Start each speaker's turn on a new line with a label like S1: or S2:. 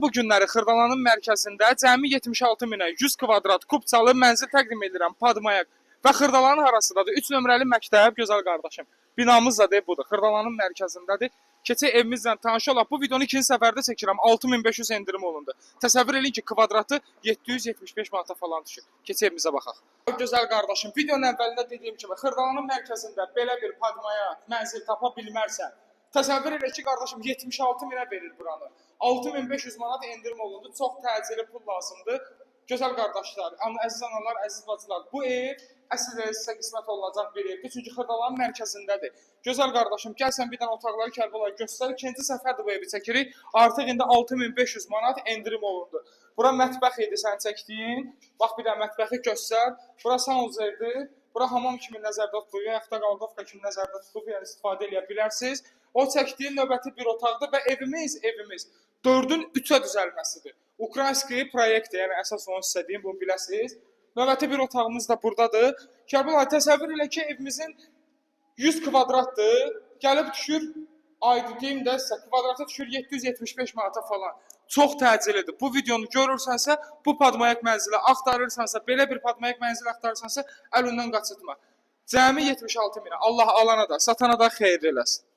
S1: Bu günləri Xırdalanın mərkəzində cəmi 76 minə 100 kvadrat kubçalı mənzil təqdim edirəm Padmayak. Və Xırdalanın harasındadır? 3 nömrəli məktəb, gözəl qardaşım. Binamız da deyil budur. Xırdalanın mərkəzindədir. Keçək evimizlə tanış olaq. Bu videonu ikinci səfərdə çəkirəm. 6500 endirim olundu. Təsəvvür eləyin ki, kvadratı 775 manata falan düşür. Keçək evimizə baxaq. Gözəl qardaşım, videonun əvvəlində dediyim kimi Xırdalanın mərkəzində belə bir Padmaya mənzil tapa bilmərsən. Təsəvvür elə ki, qardaşım 76 minə verir buranı. 6500 manat endirim olundu. Çox təcili pul lazımdır. Gözəl qardaşlar, əziz analar, əziz bacılar, bu ev əsl sizə qismət olunacaq bir evdir. Çünki Xırdalanın mərkəzindədir. Gözəl qardaşım, gəl sən bir dənə otaqları Kərbəlayı göstər. İkinci səfərdir bu evi çəkirik. Artıq indi 6500 manat endirim olundu. Bura mətbəx idi sən çəkdiyin. Bax bir dənə mətbəxi göstər. Bura sanuzerdir. Bura hamam kimi nəzərdə tutulur, yaxud da qaldovka kimi nəzərdə tutulub, yəni istifadə eləyə bilərsiniz. O çəkdiyin növbəti bir otaqdır və evimiz 4-ün 3-ə düzəlməsidir. Ukraynski proyektdir, yəni əsas onu sizə deyim, bunu biləsiniz. Növbəti bir otağımız da buradadır. Kərbəlayı təsəvvür elə ki, evimizin 100 kvadratdır. Gəlib düşür, aydı deyim də sizə, kvadrata düşür 775 manata falan. Çox təcilidir. Bu videonu görürsənsə, bu Padmayak mənzili axtarırsansa, belə bir Padmayak mənzili axtarırsansa, əlindən qaçırtma. Cəmi 76 minə. Allah alana da, satana da xeyir eləsin.